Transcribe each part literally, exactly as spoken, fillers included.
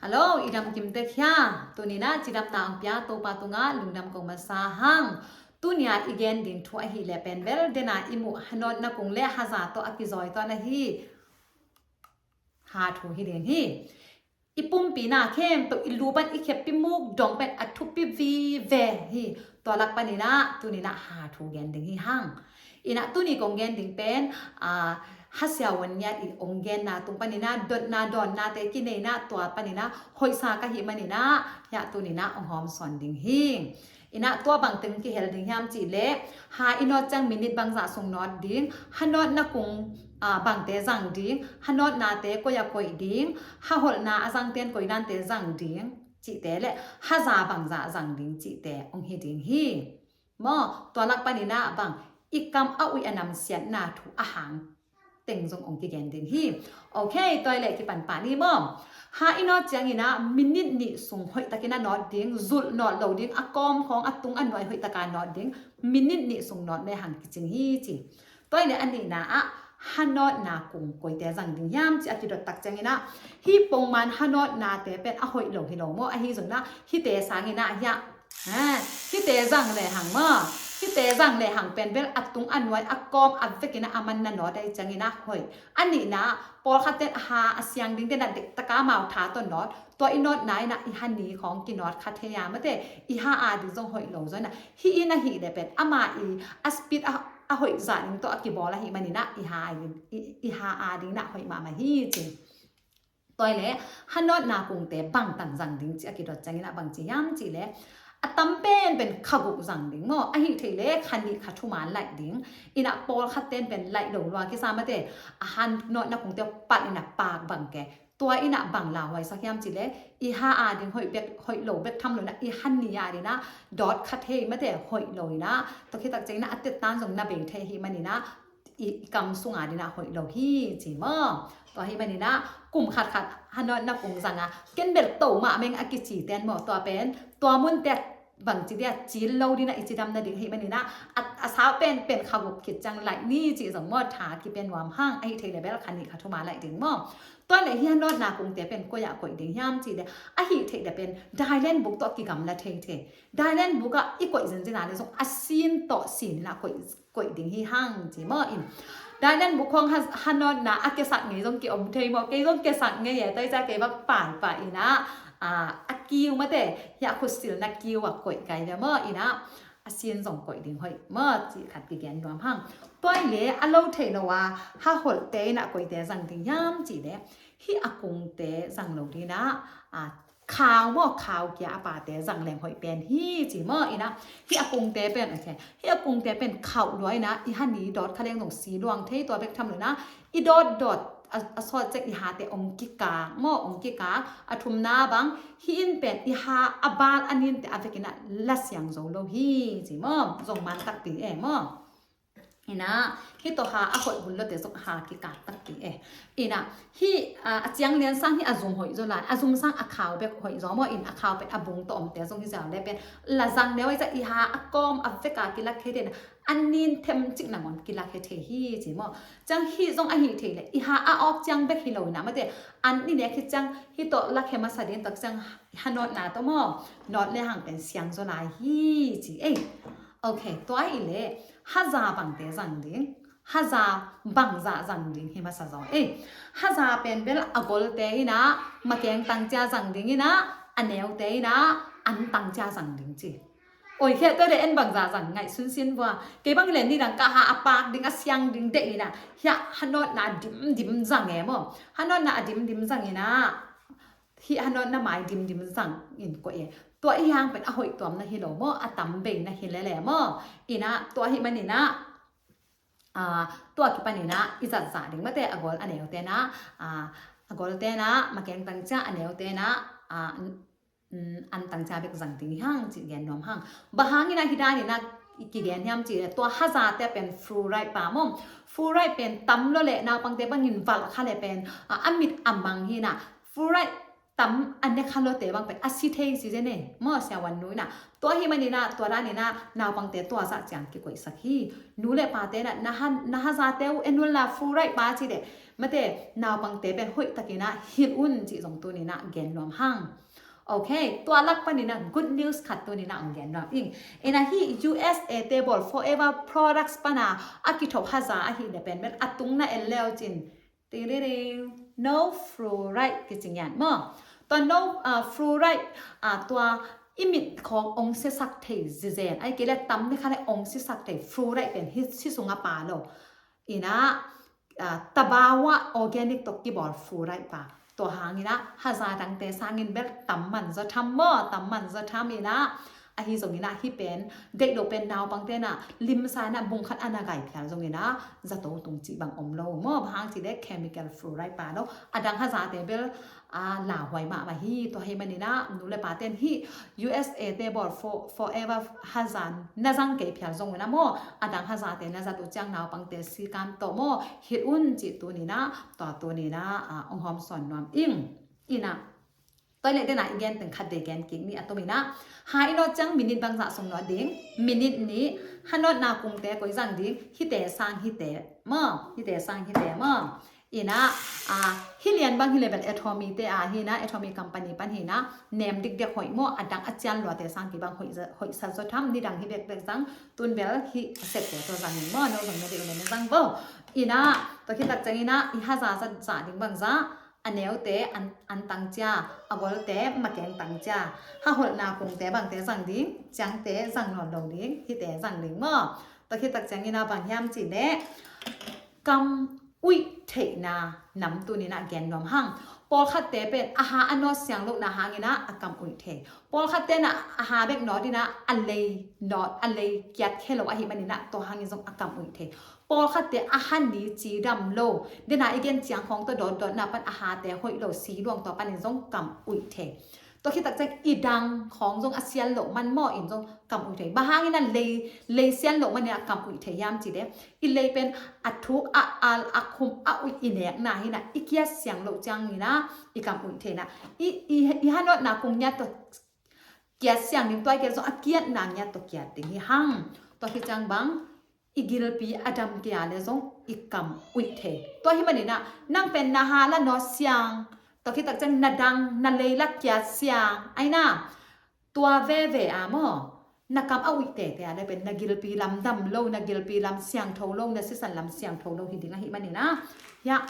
Hello, i dam kim tek hia? Tuni-in ah cidamna hong pia Topa tungah lungdam kong masa hang. Tuni-a i gen ding thu ahih leh pen bel dena i muh hanawtna kung le haza tawh a kizawi tawh na hi. Ha thu hi ding hi. I pumpi na khempeuh i lu pan i kheppi muk dong pen a thupi vive hi. Tua lak panin ah tuni-in ah ha thu gen ding hi hang. In ah tuni kong gen ding pen, a, ha siavuan nia i hong genna tung panin ah dotna dawnnate kineihna tua panin ah hoihsa ka hih manin ah hia tuni-in ah hong hawmsawn ding hi. In ah tua bang teng kihel ding hiam cih leh, ha i nawt ciang minit bangzah sung nawt ding, ha nawtna kung, a, bangte zang ding, ha nawtnate koi-a koih ding, ha holhna a zangten koi dante zang ding cihte le haza bangzah zang ding cihte hong hi ding hi. Maw, tua lak panin ah bang i kam a uih a namsiatna thu a hang teng zong hong kigen ding hi. Ok, tua leh kipan pah ni maw. Ha i nawt ciangin ah minit nih sung hoihtakin a nawt ding, zulh nawt lo ding, a kawm khawng a tung a nuai hoihtaka nawt ding, minit nih sung nawt le hang kicing hi ci. Tua leh a nihna ah hanawtna kung koite zang ding hiam ci a kidot tak ciangin ah, hih pongman hanawtnate pen a hoih lo hi lo maw, ahi zongin ah hihte sangin ah hia, ha, hihte zang le hang maw, hihte zang le hang pen bel a tung a nuai a kawm a vekin ah a man na nawt ahih ciangin ah hoih. A nihna ah pawlkhatte ha a siang dingte na dektaka amau tha tawh nawt, tua i nawtna in ah i ha ni khawng kinawt kha thei a, mate, i ha a ding zong hoih lo zaw in ah, hih in ahih leh pen ama i a speed a, a hoih zah ding tawh a kibawl ahih manin ah i ha a ding, i, i ha a ding in ah hoih mahmah hi ci. Tua leh hanawtna kungte bangtan zang ding ci a kidot ciangin ah bang ci hiam cih leh, a tam penpen kha guk zang ding maw, ahih theih leh kha nih kha thum a laih ding. In ah pawlkhatte pen laih lo lua kisa, mate, a hanawtna kungte panin ah pak bang ke. Tua in ah bang lauhuaisak hiam cih leh, i ha a ding hoih bek, hoih lo bek tham lo in ah, i ha ni a ding ah dawt kha thei, mate, hoih lo in ah, tua khit tak ciangin ah a tettan zong na bei thei ahih manin ah i, i kam sung a ding ah hoih lo hi ci maw. Tua ahih manin ah kum khatkhat hanawtna kung zang a, ken bel to mahmah ing a kicite maw, tua pen tua munte bangci dia cil lo ding ah i cidam nading ahih manin ah, a, a sau penpen kha guk khit ciang laih ni cih zong maw, tha kipe nuam hang, ahih theih leh bel kha nih kha thum a laih ding maw. Tua leh hih hanawtna kungte pen koi-ah koih ding hiam cih leh, ahih theih leh pen dailen buk tawh kigamla thei thei. Dailen buk ah i koih zenzen a leh zong a sin tawh sin in ah koih, koih ding hi hang ci maw. In dailen buk khawng ha, hanawtna a kiasak ngei zong kiom thei maw. Kei zong kiasak ngei e, tua ahih ciang kei bang paipah in ah, a, a kiu, mate, hia khutsilna kiu ah koih kai ve maw. In ah a sin zong koih ding hoih maw cih khat kigen nuam hang. Tua leh a lo thei lo a ha holhte in ah koite zang ding hiam cih leh, hih a kungte zang lo ding in ah, a, khau maw, khau kia a pate zang leng hoih pen hi ci maw. In ah hih a kungte pen, ok, hih a kungte pen khauh lua in ah i ha ni dawt kha leng zong si luang thei, tua bek tham lo in ah i dawt dawt a, a sawt ciang i hate hong kikak maw, hong kikak. A thumna bang, hih in pen i ha a bal a ninte a vekin ah la siang zo lo hi ci maw, zong man takpi e maw. In ah hih tawh ha a hoih hun lote zong ha kikak takpi e. In ah hih, a, a ciang lian sang hih a zum hoih zaw lai, a zum sang a khau bek hoih zaw maw. In a khau pen a bung tawh omte zong hi ziau leh pen la zang neu ahih ciang i ha a kawm a vek a kilak thei te in ah, a nin them cik nangawn kilak he thei hi ci maw. Ciang hih zong ahih theih leh i ha a awk ciang bek hi lo in ah, mate, an i nek hi ciang hih tawh lak he masa ding, tua ciang hanawtna tawh maw, nawt le hang pen siang zaw lai hi ci ei. Ok, tua ahih leh haza bangte zang ding, haza bangzah zang ding hi masa zaw ei. Haza pen bel a golte in ah makeng tangcia zang ding in ah, a neute in ah an tangcia zang ding ci. Oi, hia tua leh en bangzah zang ngaihsun sin vua. Kei bang leh nidang ka ha a pak ding, a siang ding deih in ah, hia hanawtna dimdim zang e maw. Hanawtna a dimdim zang in ah, hih hanawtna mai dimdim zang in koih e. Tua i hang pen a hoih tuam na hi lo maw, a tam bei na hi lele maw. In ah tua ahih manin ah, a, tua kipan in ah i zatzah ding, mate, a gol a neute in ah, a, a golte in ah makeng tangcia, a neute in ah, a, um, an tangcia bek zang ding hi hang cih gen nuam hang. Bang hangin ah hih dan in ah kigen hiam cih leh, tua hazate pen fluoride pa maw. Fluoride pen tam lua leh naupangte bangin valh kha leh pen, a, a mit a mang hi in ah. Fluoride tam a ne kha lote bang pen a si thei ci zen e maw, siavuan nu in ah. Tua ahih manin ah tua dan in ah naupangte tua zah ciang kikoihsak hi. Nu le pate in ah na ha, na hazate uh en un la, fluoride pa ci leh mate naupangte pen hoih takin ah hilh un cih zong tuni in ah gen nuam hang. Ok, tua lak panin ah good news khat tuni in ah hong gen nuam ing. In ah hih U S A te bawl Forever Products pan a a kithop haza ahih leh pen bel a tung na en le uh cin, tiriring, no fluoride kici ngiat maw. Tua no, ah, fluoride, ah, tua i mit khawng hong siasak thei zizen, ahih kei leh tam ne kha leh hong siasak thei, fluoride pen hih si sung a pha lo. In ah, ah, tabawa organic tawh kibawl fluoride pa. Tua hang in ah haza dangte sangin bel tam man zaw tham maw, tam man zaw tham in ah. Ahi zongin ah hih pen deih lo pen naupangte in ah limsa in ah bung khat a na gai phial zongin ah zato tung cih bang om lo maw. Bang hang cih leh chemical fluoride pa lo. A dang hazate bel, ah, lauhuai mahmah hi. Tua ahih manin ah nu le pate in hih U S A te bawl fo-, Forever haza na zang kei phial zongin ah maw, a dang hazate na zat uh ciang naupangte sikan tawh maw hilh un cih tuni in ah, tua tuni in ah, ah, hong hawmsawn nuam ing. In ah tua leh den ah i gen teng khat vei gen kik ni. A tom in ah ha i nawt ciang minit bangzah sung nawt ding? Minit nih. Ha nawtna kungte koi zang ding? Hihte sang hihte maw, hihte sang hihte maw. In ah, ah, hih lian bang hi leh bel Atomy te a hi in ah, Atomy company pan hi in ah, nem dikdek hoih maw, a dang a cian luate sang kibang hoih za-, hoih sa zaw tham, nidang hi bekbek zang, tun bel hih a sekte tawh zang in maw, no zong na deih uh leh na zang vo. In ah tua khit tak ciangin ah i haza zat zah ding bangzah, a neute an, an tang cia, a golte makeng tang cia, ha holhna kungte bangte zang ding, ciangte zang nawn lo ding, hihte zang ding maw. Tua khit tak ciangin ah bang hiam cih leh kam uih theihna nam tuni in ah gen nuam hang. Pawlkhatte pen a ha a nawt siang lohna hangin ah a kam uih thei. Pawlkhatte in ah a ha bek nawt in ah a lei nawt, a lei kiat khe lo ahih manin ah tua hangin zong a kam uih thei. Pawlkhatte a ha ni cidam lo, den ah i gen ciang khawng tawh dawtdawtna pan a hate hoih lo si luang, tua panin zong kam uih thei. Tua khit tak ciang i dang khawng zong a sial loh man maw in zong kam uih thei. Bang hangin ah lei, lei sial loh manin ah kam uih thei hiam cih leh i lei pen a thuk, a al, a khum, a uih i nekna hi in ah, i kiat siang loh ciangin ah i kam uih thei in ah. I, i, i ha nawtna kung ngiat tawh kiat siang ding, tua ahih kei leh zong a kiatna ngiat tawh kiat ding hi hang. Tua khit ciang bang i gilpi a dam kei a leh zong i kam uih thei. Tua ahih manin ah nang pen na ha la nawt siang, tua khit tak ciang na dang, na lei la kiat siang, ai na, tua veve a maw, na kam a uih tete a leh pen na gilpi lam dam lo, na gilpi lam siangtho lo, na sisan lam siangtho lo hi ding ahih manin ah, hiah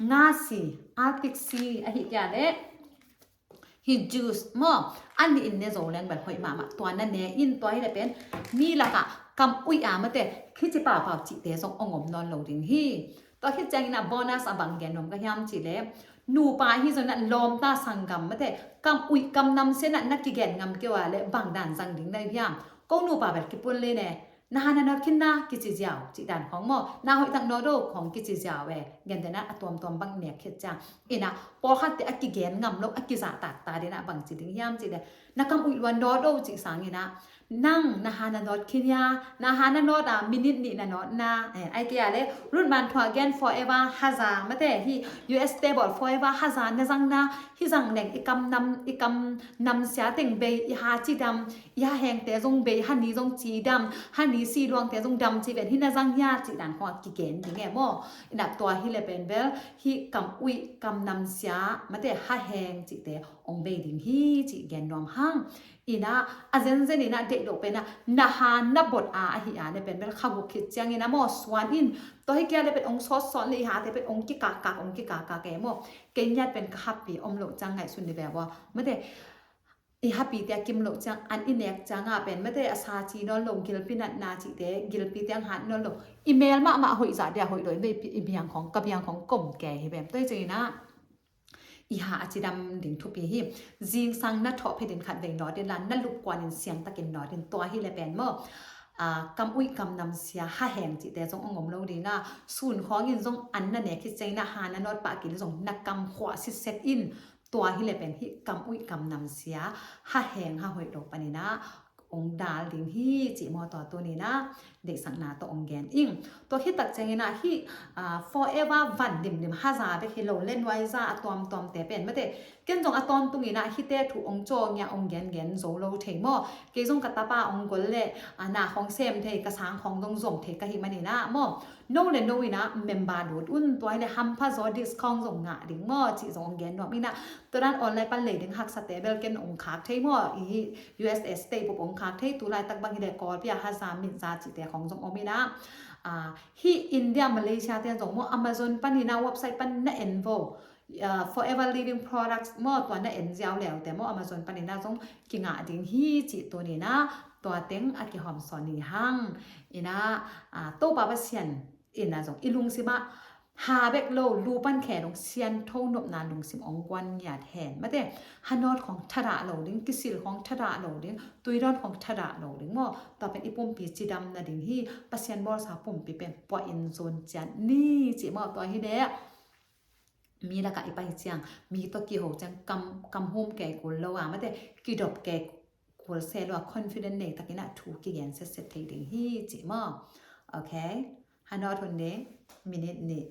nga si, Arctic Sea ahih kei a leh hih juice maw, a nih in ne zo leng bel hoih mahmah. Tua na ne in, tua hi leh pen mi lakah kam uih a mate, khici paupau cihte zong hong om nawn lo ding hi. Tua khit ciangin ah bonus a bang gen nuam ka hiam cih leh, nupa hi zongin ah lawmta sanggam mate, kam uih kam namsia in ah na kigen ngam kei uh a leh bang dan zang ding na hi hiam? Ko nupa bel kipun le ne, na ha na nawt khin na kici ziau cih dan khawng maw, na hoih tak nawt o khawng kici ziau e. Gentehna a tuamtuam bang nek khit ciang in ah pawlkhatte a kigen ngam lo, a kizahtak ta den ah bang ci ding hiam cih leh, na kam uih lua nawt o cih sangin ah nang na ha na nawt khin hia, na ha na nawt a minit nih na nawt na, eh, ahih kei a leh Ruth Manthua gen Forever haza mate, hih U S te bawl Forever haza na zang na, hih zang leng i kam nam, i kam namsia teng bei, i ha cidam, i ha hengte zong bei, ha ni zong cidam, ha ni si luangte zong dam ci pen hih na zang hia cih dan khawng a kigen ding e maw. In ah tua hi leh pen bel hih kam uih kam namsia mate, ha heng cihte hong bei ding hi cih gen nuam hang. In ah a zenzen in ah deih loh pen ah na ha na bot a ahih a leh pen bel kha guk khit ciangin ah maw suan in, tua hi kei a leh pen hong sawtsawt leh i hate pen hong kikakkak, hong kikakkak e maw. Kei ngiat pen ka happy om loh ciang ngaihsun ni ve ua mate. I happy te a kim loh ciang, an i nek ciang ah pen mate a sa ci nawn lo, gilpi natna cihte, gilpi te ang hat nawn lo. I mel mahmah hoih zah dia hoih lo, i biang khawng, ka biang khawng kom kei hi vem. Tua hi ciangin ah i ha a cidam ding thupi hi. Zingsang na thawh phet in khat vei nawt in la, na lup kuan in siang takin nawt in, tua hi leh pen maw, ah, kam uih kam namsia, ha heng cihte zong hong om lo ding a, sun khawng in zong an na nek khit ciangin ah ha na nawt pah kei leh zong na kam khuah sitset in, tua hi leh pen hih kam uih kam namsia, ha heng ha hoih lo panin ah hong dal ding hi cih maw. Tua tuni in ah deihsakna tawh ong gen ing. Tua khit tak ciangin ah hih, ah, forever van limlim haza bek hi lo le nuaiza a tuamtuamte pen mate, ken zong a tawntung in ah hihte thu ong caw ngiah ong gengen zo lo thei maw. Kei zong ka tapa ong gol le, ah, na khawng sem thei, ka sang khawng zong zom thei ka hih manin ah maw, no le no in ah member lut un. Tua hi le hampha zaw discount zong ngah ding maw cih zong ong gen nuam in ah. Tua dan online pan lei ding haksate bel ken ong khak thei maw, i hi U S A state bup ong khak thei, tu laitak bang hi le Kawlpi a haza mitza cihte khawng zong om in ah. Ah, hih India, Malaysia te zong maw Amazon panin ah website pan na en vo, ah, Forever Living products maw, tua na en ziau leute maw Amazon panin ah zong kingah ding hi cih tuni in ah tua teng a kihawmsawn ni hang. In ah, ah, Topa Pasian in ah zong i lungsim ah ha bek lo, lu pan khe dong siangtho nopna lungsim ong guan ngiat hen mate. Hanawt khawng thadah lo ding, kisil khawng thadah lo ding, tuidawn khawng thadah lo ding maw. Tua pen i pumpi cidam nading hi. Pasian bawlsa pumpi pen puah in zon ciat ni cih maw. Tua hi le mi lakah i pai ciang, mi tawh kiho ciang kam, kam hum kei kul lo a mate, kidop kei kul se lo a, confident nei takin ah thu kigen setset thei ding hi cih maw. Okay. Hanawt hun ding, minute nih.